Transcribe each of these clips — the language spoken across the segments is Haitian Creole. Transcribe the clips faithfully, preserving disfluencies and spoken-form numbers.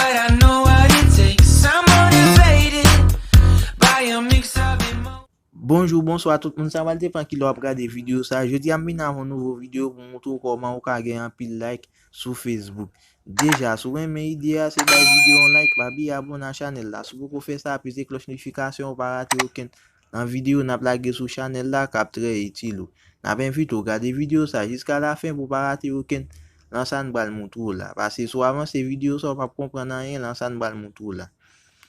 But I know what it takes. I'm motivated by a mix of emotions. Bonjou, bonswa tout moun, sa pral depann kilè w ap gade videyo sa. Jodi a m vin avèk yon nouvo videyo pou m montre w kòman ou ka gen anpil like sou Facebook. Deja, si w renmen ide a, se bay videyo yon like, pa bliye abòne a chanèl la. Si w poko fè sa, peze klòch notifikasyon pou w pa rate okenn nan videyo n ap lage sou chanèl la k ap trè itil ou. N ap envite w gade videyo sa jiska lafen pou w pa rate okenn nan sa n pral montre w la. Paske si w avanse videyo sa, w p ap konprann anyen nan sa n pral montre w la.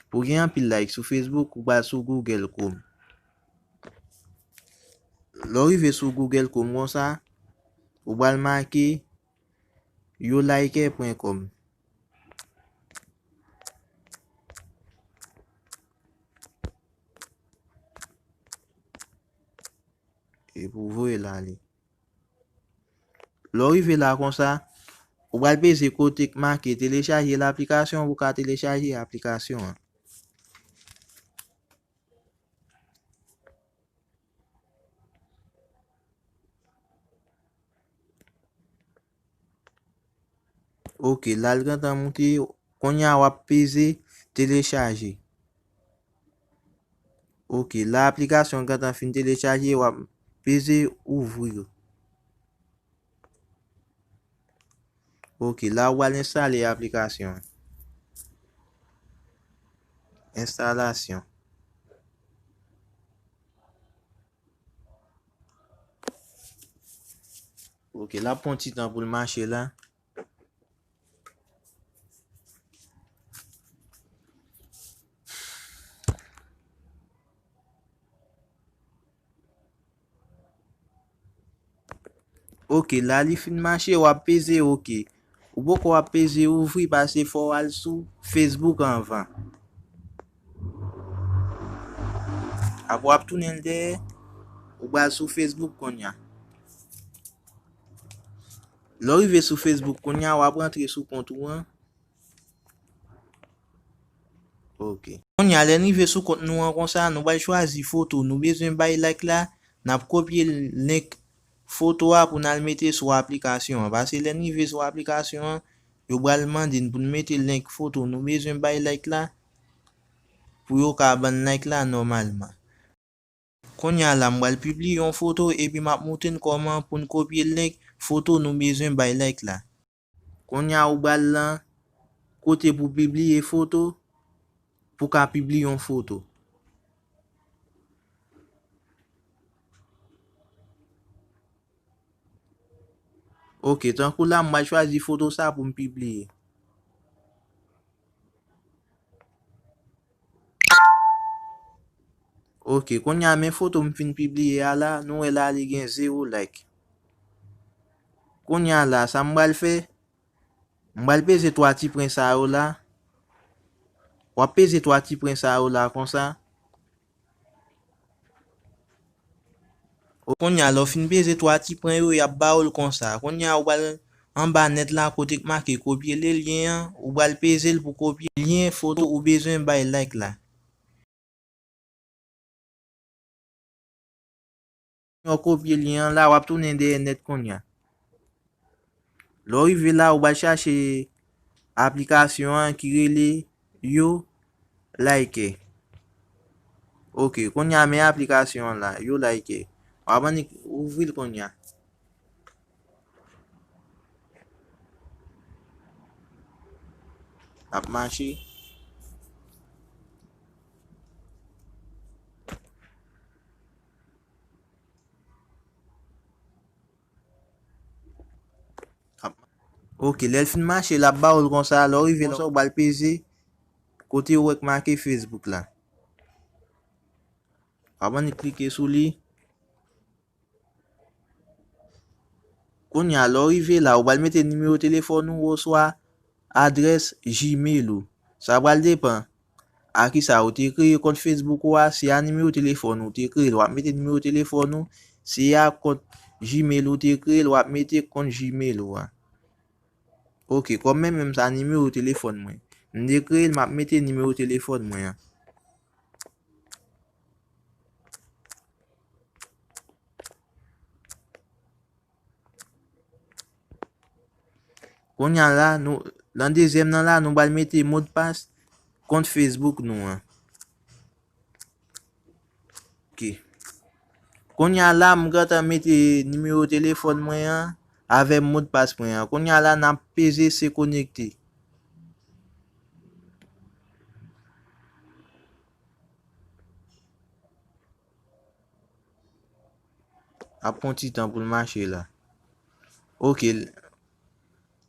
Pou w gen anpil like sou Facebook, ou pral sou Google Chrome. Lè w rive sou Google Chrome konsa, ou pral make yo like pwen kòm. Epi w voye l ale. Lè w rive la konsa, ou pral peze kote k make telechaje laplikasyon pou w ka telechaje aplikasyon an. Ok, la l gentan moute. Kounye a w ap peze telechaje. Ok, la aplikasyon gentan fin telechaje, w ap peze ouvri. Ok, la w al enstale aplikasyon an. Enstalasyon. Ok, l ap pran ti tan pou l mache la. Ok, la li fin mache, w ap peze ok. Ou poko ap peze ouvri, paske fò w al sou Facebook anvan. Apre w ap tounen l dèyè, ou pral sou Facebook kounye a. Lè w rive sou Facebook kounye a, w ap rantre sou kont ou an. Ok. Kounye a, lè n rive sou kont nou an konsa, nou pral chwazi foto nou bezwen bay like la, n ap kopye link foto a pou n al mete sou aplikasyon an. Paske lè n rive sou aplikasyon an, yo pral mande n pou n mete link foto nou bezwen bay like la, pou yo ka ban n like la nòmalman. Kounye a la, m pral pibliye yon foto epi m ap montre n kòman pou n kopye link foto nou bezwen bay like la. Kounye a, ou pral nan kote pou pibliye foto, pou ka pibliye yon foto. Ok, tankou la, m pral chwazi foto sa pou m pibliye. Ok, kounye a men foto m fin pibliye a la, nou wè la li gen zewo like. Kounye a la, sa m pral fè, m pral peze twa ti pwen sa yo la. W ap peze twa ti pwen sa yo la konsa. Kounye a, lè w fin peze twa ti pwen yo, y ap ba w l konsa. Kounye a, ou pral anba nèt la, kote k make kopye le lyen an, ou pral peze l pou kopye lyen foto ou bezwen bay like la. Yo kopye lyen an la, w ap tounen dèyè nèt kounye a. Lè w rive la, ou pral chache aplikasyon an ki rele Yo Like. Ok, kounye a men aplikasyon an la, Yo Like. W ap annik ouvri l kounye a. Ap mache. Ap- Ok, lè l fin mache, l ap ba w l konsa, lè w rive konsa, ou pral peze kote ou wè k make Facebook la. W ap annik klike sou li. Kounye a, lè w rive la, ou pral mete nimewo telefòn ou oswa adrès Gmail ou. Sa pral depann a kisa ou te kreye kont Facebook ou a. Si a nimewo telefòn ou te kreye l, w ap mete nimewo telefòn ou. Si a kont Gmail ou te kreye l, w ap mete kont Gmail ou a. Ok, kòm mwen menm sa nimewo telefòn mwen. M te kreye l, m ap mete nimewo telefòn mwen an. Kounye a la, nou, Nan dezyèm nan la, nou pral mete modpas kont Facebook nou an. Ok. Kounye a la, m gentan mete nimewo telefòn mwen an avè modpas mwen an. Kounye a la, n ap peze se konekte. Ap pran ti tan pou l mache la. Ok.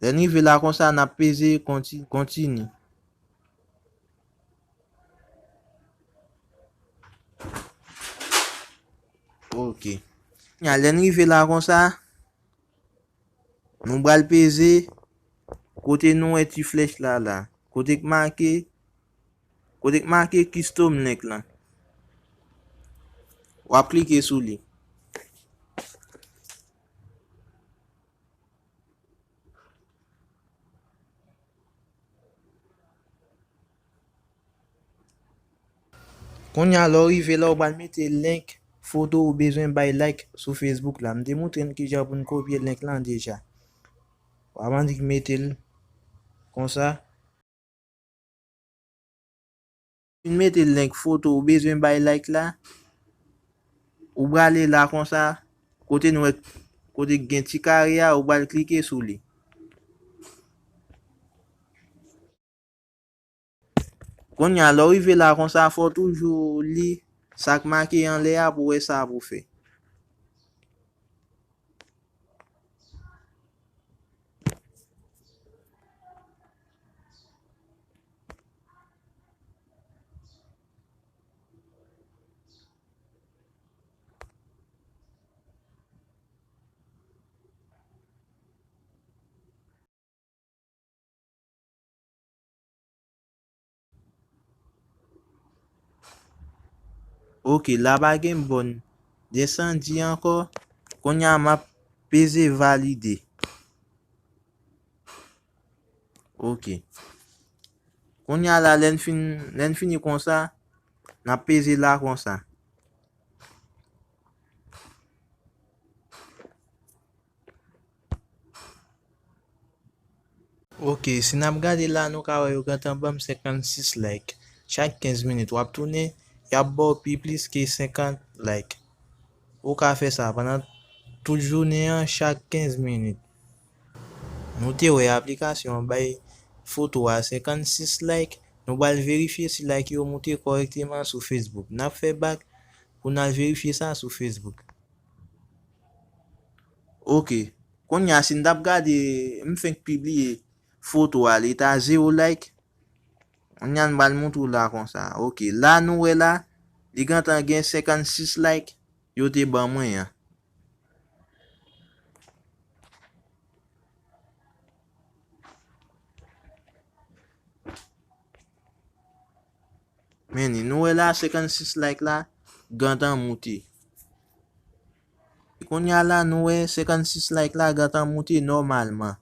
Lè n rive la konsa, n ap peze konti-, kontini. Ok. Nya, lè n rive la konsa, nou pral peze kote nou wè ti flèch la la. Kote k make, kote k make custom link lan. W ap klike sou li. Kounye a, lè w rive la, w pral mete link foto ou bezwen bay like sou Facebook la. M te montre n kijan pou n kopye link lan deja. W ap annik mete l konsa. Fin mete link foto ou bezwen bay like la, ou prale la konsa, kote nou wè, kote k gen ti kare a, ou pral klike sou li. Kounye a, lè w rive la konsa, fò w toujou li sa k make anlè a pou w wè sa pou w fè. Ok, la pa gen bòn desandi ankò. Kounye a m ap peze valide. Ok. Kounye a la, lè n fin, lè n fini konsa, n ap peze la konsa. Ok, si n ap gade la, nou ka wè yo gentan ban m senkannsis like. Chak kenz minit, w ap tounen, y ap ba w pi plis ke senkant like. Ou ka fè sa pandan tout jounen an, chak kenz minit. Nou te wè aplikasyon an bay foto a senkannsis like. Nou pral verifye si like yo moute kòrèkteman sou Facebook. N ap fè bak pou n al verifye sa sou Facebook. Ok. Kounye a, si n t ap gade, m fenk pibliye foto a, li ta zewo like. Kounye a, n pral montre w la konsa. Ok. La, nou wè la, li gentan gen senkannsis like yo te ban mwen an. Men ni, nou wè la, senkannsis like la gentan moute. Kounye a la, nou wè senkannsis like la gentan moute nòmalman.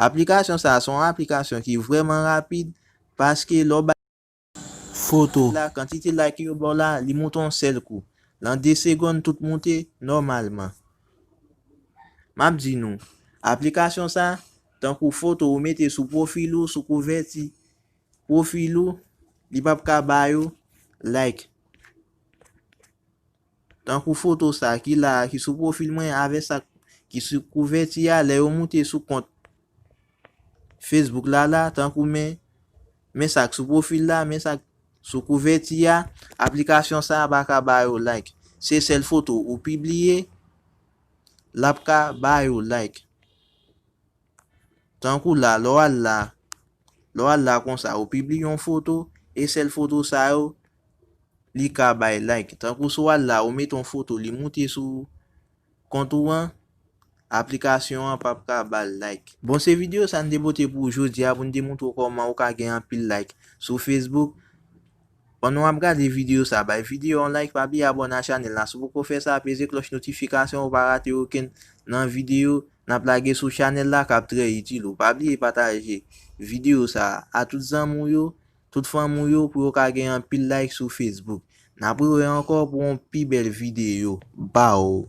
Aplikasyon sa a se yon aplikasyon ki vrèman rapid, paske lè w bay foto la, kantite like yo ba w la, li moute yon sèl kou. Nan de segonn, tout moute nòmalman. M ap di nou, aplikasyon sa, tankou foto ou mete sou pwofil ou, sou kouvèti pwofil ou, li p ap ka ba yo like. Tankou foto sa ki la a, ki sou pwofil mwen, avè sa ki sou kouvèti a, lè yo moute sou kont Facebook la la, tankou men, men sa k sou pwofil la, men sa k sou kouvèti a, aplikasyon sa a pa ka ba yo like. Se sèl foto ou pibliye, l ap ka ba yo like. Tankou la, lè w al la, lè w al la konsa, ou pibliye yon foto, e sèl foto sa yo, li ka bay like. Tankou si w al la, ou mete yon foto, li moute sou kont ou an, aplikasyon an p ap ka ba l like. Bon, se videyo sa n te pote pou w jodi a, pou n te montre w kòman ou ka gen anpil like sou Facebook. Pandan w ap gade videyo sa, bay videyo a yon like, pa bliye abòne a chanèl la. Si w poko fè sa, peze klòch notifikasyon pou w pa rate okenn nan videyo n ap lage sou chanèl la k ap trè itil ou. Pa bliye pataje videyo sa a tout zanmi w yo, tout fanmi w yo, pou yo ka gen anpil like sou Facebook. N ap rewè ankò pou yon pi bèl videyo. Baw!